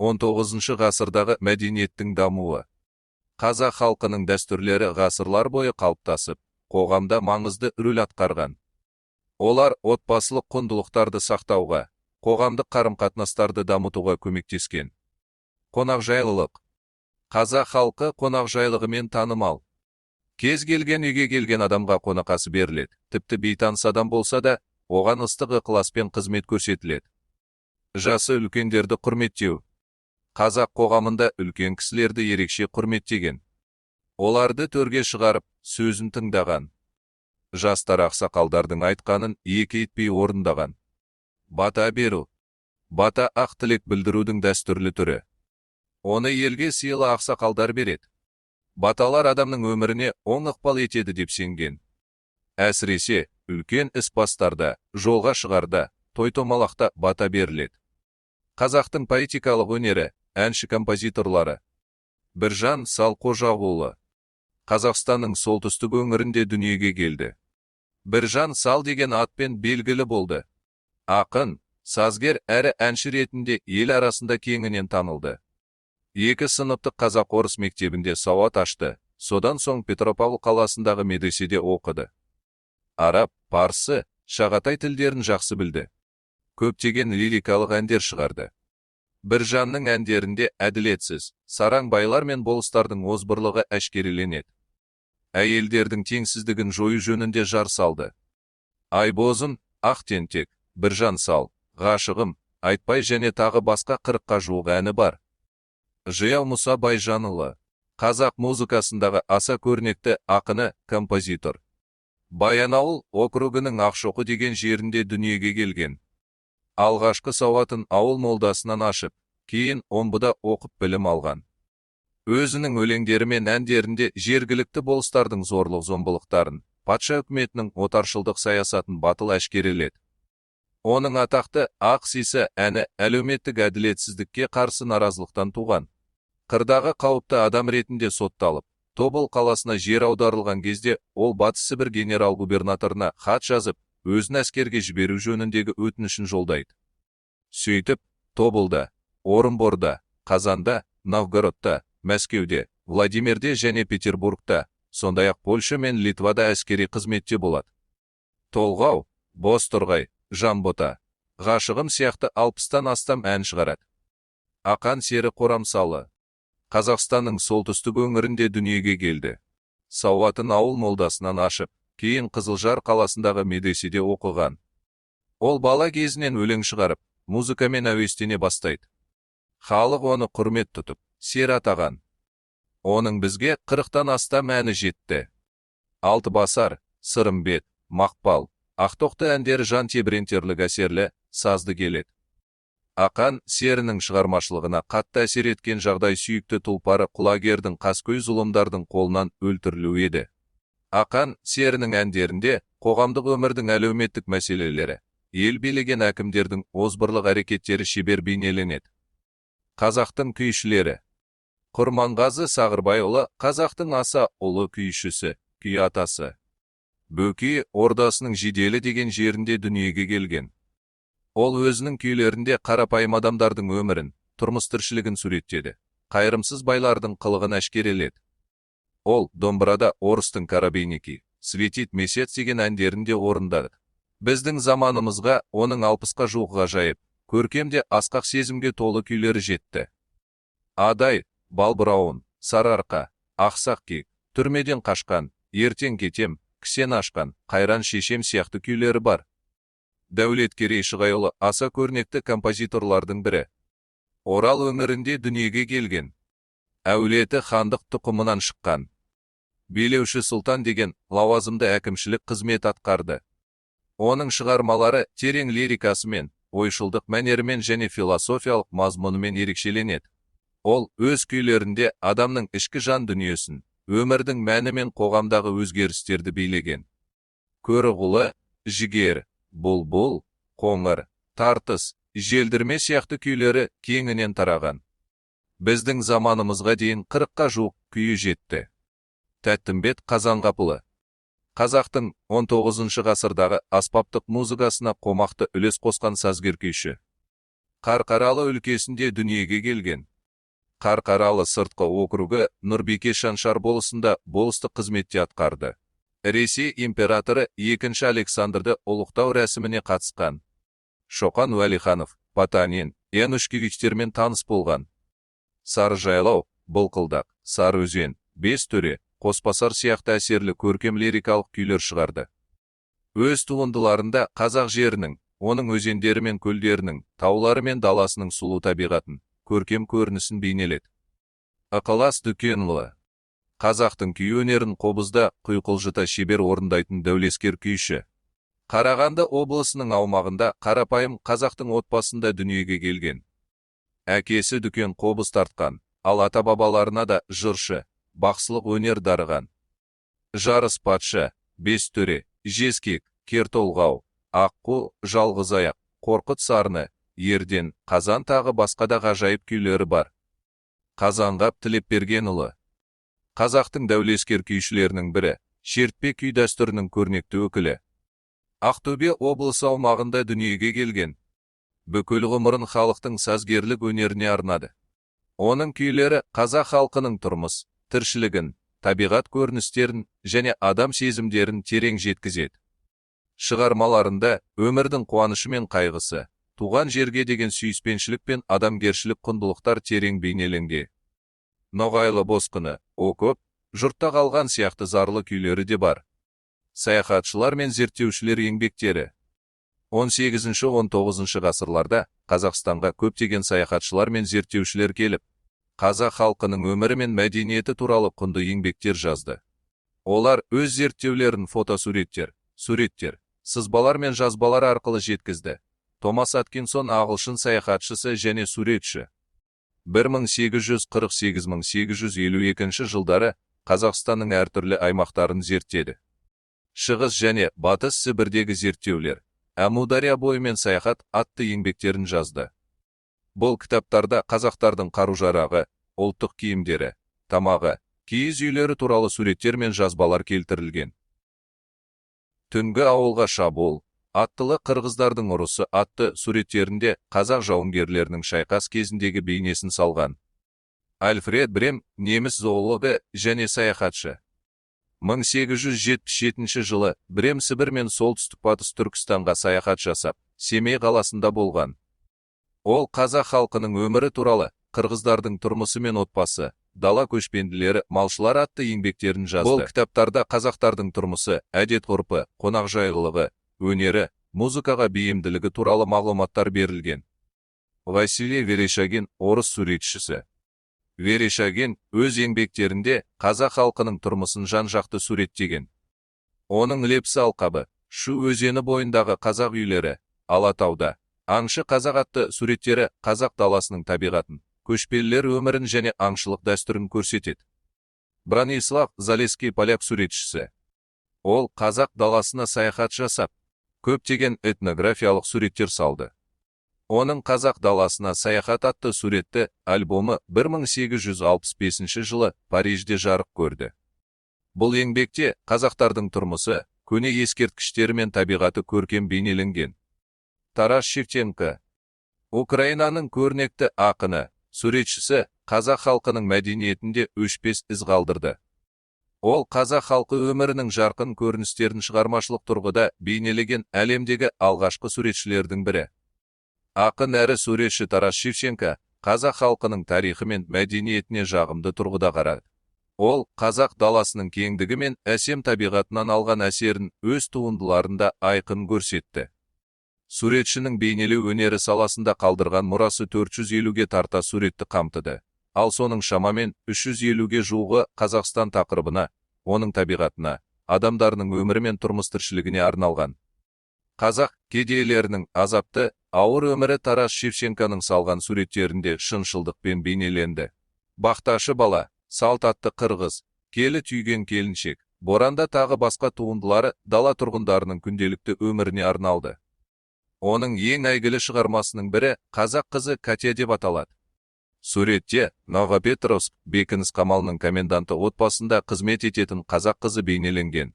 19 ғасырдағы мәдениеттің дамуы. Қазақ халқының дәстүрлері ғасырлар бойы қалыптасып, қоғамда маңызды рөл атқарған. Олар отбасылық құндылықтарды сақтауға, қоғамдық қарым-қатынастарды дамытуға көмектескен. Қонақжайлылық. Қазақ халқы қонақжайлығымен танымал. Кез келген үйге келген адамға қонақасы беріледі. Тіпті бейтаныс адам болса да, оған ыстық ықыласпен қызмет көрсетіледі. Жасы үлкендерді құрметтеу. Қазақ қоғамында үлкен кісілерді ерекше құрметтеген. Оларды төрге шығарып, сөзін тыңдаған. Жастар ақсақалдардың айтқанын екі етпей орындаған. Бата беру. Бата — ақ тілек білдірудің дәстүрлі түрі. Оны елге сыйлы ақсақалдар береді. Баталар адамның өміріне оң ықпал етеді деп сенген. Әсіресе, үлкен іс бастарда, жолға шығарда, той-томалақта бата беріледі. Қазақтың поэтикалық өнері, әнші-композиторлары. Біржан сал Қожағұлы. Қазақстанның солтүстік өңірінде дүниеге келді. Біржан сал деген атпен белгілі болды. Ақын, сазгер әрі әнші ретінде ел арасында кеңінен танылды. Екі сыныптық қазақ-орыс мектебінде сауат ашты, содан соң Петропавл қаласындағы медреседе оқыды. Араб, парсы, шағатай тілдерін жақсы білді. Көптеген лирикалық әндер шығарды. Біржанның әндерінде әділетсіз, сараң байлар мен болыстардың озбырлығы әшкереленеді. Әйелдердің теңсіздігін жою жөнінде жар салды. Айбозым, Ақ тентек, Біржан сал, Ғашығым, Айтбай және тағы басқа 40-қа жуық әні бар. Жияу Мұса Байжанұлы. Қазақ музыкасындағы аса көрнекті ақыны, композитор. Баянауыл округінің Ақшоқы деген жерінде дүниеге келген. Алғашқы сауатын ауыл молдасынан ашып, кейін Омбыда оқып білім алған. Өзінің өлеңдері мен әндерінде жергілікті болыстардың зорлық-зомбылықтарын, патша үкіметінің отаршылдық саясатын батыл әшкереледі. Оның атақты «Ақ сисы» әні әлеуметтік әділетсіздікке қарсы наразылықтан туған. Қырдағы қауіпті адам ретінде сотталып, Тобыл қаласына жер аударылған кезде ол Батыс Сібір генерал-губернаторына хат жазып, өзін әскерге жіберу жөніндегі өтінішін жолдайды. Сөйтіп, Тобылда, Орынборда, Қазанда, Новгородта, Мәскеуде, Владимирде және Петербургта, сондай-ақ Польша мен Литвада әскери қызметте болады. Толғау, Бозторғай, Жанбота, Ғашығым сияқты 60-тан астам ән шығарады. Ақан сері Қорамсалы. Қазақстанның солтүстік өңірінде дүниеге келді. Сауатын ауыл молдасынан ашып, кейін Қызылжар қаласындағы медреседе оқыған. Ол бала кезінен өлең шығарып, музыкамен әуестене бастайды. Халық оны құрмет тұтып, сері атаған. Оның бізге 40-тан астам әні жетті. Алтыбасар, Сырымбет, Мақпал, Ақтоқты әндері жан тебірентерлік әсерлі, сазды келеді. Ақан серінің шығармашылығына қатты әсер еткен жағдай сүйікті тұлпары Құлагердің қаскөй зұлымдардың қолынан өлтірілуі еді. Ақан серінің әндерінде қоғамдық өмірдің әлеуметтік мәселелері, ел билеген әкімдердің озбырлық әрекеттері шебер бейнеленеді. Қазақтың күйшілері. Құрманғазы Сағырбайұлы — қазақтың аса ұлы күйшісі, күй атасы. Бөкей ордасының Жиделі деген жерінде дүниеге келген. Ол өзінің күйлерінде қарапайым адамдардың өмірін, тұрмыс тіршілігін суреттеді. Қайырымсыз байлардың қылығын әшкереледі. Ол домбырада орыстың «Коробейники», «Светит месяц» деген әндерін де орындады. Біздің заманымызға оның 60-қа жуық ғажайып, көркем де асқақ сезімге толы күйлері жетті. Адай, Балбырауын, Сарыарқа, Ақсақ киік, Түрмеден қашқан, Ертең кетем, Кісен ашқан, Қайран шешем сияқты күйлері бар. Дәулеткерей Шығайұлы аса көрнекті композиторлардың бірі. Орал өңірінде дүниеге келген. Әулеті хандық тұқымынан шыққан. Билеуші сұлтан деген лауазымды әкімшілік қызмет атқарды. Оның шығармалары терең лирикасымен, ойшылдық мәнерімен және философиялық мазмұнымен ерекшеленеді. Ол өз күйлерінде адамның ішкі жан дүниесін, өмірдің мәні мен қоғамдағы өзгерістерді бейнелеген. Көрұғылы, Жігер, Бұлбұл, Қоңыр, Тартыс, Желдірме сияқты күйлері кеңінен тараған. Біздің заманымызға дейін 40-қа жуық күйі жетті. Тәттімбет Қазанғапұлы. Қазақтың 19 ғасырдағы аспаптық музыкасына қомақты үлес қосқан сазгер, күйші. Қарқаралы өлкесінде дүниеге келген. Қарқаралы сыртқы округі Нұрбике Шаншар болысында болыстық қызметте атқарды. Ресей императоры 2 Александрды ұлықтау рәсіміне қатысқан. Шоқан Уәлиханов, Потанин, Янушкевичтермен таныс болған. Сарыжайлау, Былқылдақ, Сарыөзен, Бес төре, Қосбасар сияқты әсерлі көркем лирикалық күйлер шығарды. Өз туындыларында қазақ жерінің, оның өзендері мен көлдерінің, таулары мен даласының сұлу табиғатын, көркем көрінісін бейнеледі. Ықылас Дүкенұлы. Қазақтың күй өнерін қобызда құйқылжыта шебер орындайтын дәулескер күйші. Қарағанды облысының аумағында қарапайым қазақтың отбасында дүниеге келген. Әкесі Дүкен қобыз тартқан, ал ата-бабаларына да жыршы, бақсылық өнер дарыған. Жарыс патша, Бес төре, Жезкек, Кертолғау, Аққу, Жалғыз аяқ, Қорқыт сарыны, Ерден, Қазан тағы басқа да ғажайып күйлері бар. Қазанғап Тілепбергенұлы. Қазақтың дәулескер күйшілерінің бірі, шертпе күй дәстүрінің көрнекті өкілі. Ақтөбе облысы аумағында дүниеге келген. Бүкіл ғұмырын халықтың сазгерлік өнеріне арнады. Оның күйлері қазақ халқының тұрмыс, тіршілігін, табиғат көріністерін және адам сезімдерін терең жеткізеді. Шығармаларында өмірдің қуанышы мен қайғысы, туған жерге деген сүйіспеншілік пен адамгершілік құндылықтар терең бейнеленген. Ноғайлы босқыны, Окоп, жұртта қалған сияқты зарлы күйлері де бар. Саяхатшылар мен зерттеушілер еңбектері. 18-19 ғасырларда Қазақстанға көптеген саяхатшылар мен зерттеушілер келіп, қазақ халқының өмірі мен мәдениеті туралы құнды еңбектер жазды. Олар өз зерттеулерін фотосуреттер, суреттер, сызбалар мен жазбалар арқылы жеткізді. Томас Аткинсон ағылшын саяхатшысы және суретші. 1848-1852 жылдары Қазақстанның әртүрлі аймақтарын зерттеді. Шығыс және Батыс Сібірдегі зерттеулер, Әмудария бойымен саяхат атты еңбектерін жазды. Бұл кітаптарда қазақтардың қару-жарағы, ұлттық киімдері, тамағы, киіз үйлері туралы суреттер мен жазбалар келтірілген. Түнгі ауылға шабуыл, аттылы қырғыздардың ұрысы атты суреттерінде қазақ жауынгерлерінің шайқас кезіндегі бейнесін салған. Альфред Брем неміс зоологы және саяхатшы. 1877 жылы Брем Сібір мен солтүстік батыс Түркістанға саяхат жасап, Семей қаласында болған. Ол қазақ халқының өмірі туралы, қырғыздардың тұрмысы мен отбасы, дала көшпенділері, малшылар атты еңбектерін жазды. Бұл кітаптарда қазақтардың тұрмысы, әдет-ғұрпы, қонақжайлылығы, өнері, музыкаға бейімділігі туралы мағлұматтар берілген. Василий Верещагин орыс суретшісі. Верещагин өз еңбектерінде қазақ халқының тұрмысын жан-жақты суреттеген. Оның Лепсі алқабы, Шу өзені бойындағы қазақ үйлері, Алатауда, Аңшы қазақ атты суреттері қазақ даласының табиғатын, көшпелілер өмірін және аңшылық дәстүрін көрсетеді. Бронислав Залеский поляк суретшісі. Ол қазақ даласына саяхат жасап, көптеген этнографиялық суреттер салды. Оның Қазақ даласына саяхат атты суретті альбомы 1865 жылы Парижде жарық көрді. Бұл еңбекте қазақтардың тұрмысы, көне ескерткіштері мен табиғаты көркем бейнеленген. Тарас Шевченко. Украинаның көрнекті ақыны, суретшісі қазақ халқының мәдениетінде өшпес із қалдырды. Ол қазақ халқы өмірінің жарқын көріністерін шығармашылық тұрғыда бейнелеген әлемдегі алғашқы суретшілердің бірі. Ақын әрі суретші Тарас Шевченко қазақ халқының тарихы мен мәдениетіне жағымды тұрғыда қарады. Ол қазақ даласының кеңдігі мен әсем табиғатынан алған әсерін өз туындыларында айқын көрсетті. Суретшінің бейнелеу өнері саласында қалдырған мұрасы 450-ге тарта суретті қамтыды. Ал соның шамамен 350-ге жуығы Қазақстан тақырыбына, оның табиғатына, адамдарының өмірі мен тұрмыс тіршілігіне арналған. Қазақ кедейлерінің азапты, ауыр өмірі Тарас Шевченконың салған суреттерінде шыншылдықпен бейнеленді. Бақташы бала, салт атты қырғыз, келі түйген келіншек, боранда тағы басқа туындылары дала тұрғындарының күнделікті өміріне арналды. Оның ең әйгілі шығармасының бірі Қазақ қызы Катя деп аталады. Суретте Новопетровск бекініс қамалының коменданты отбасында қызмет ететін қазақ қызы бейнеленген.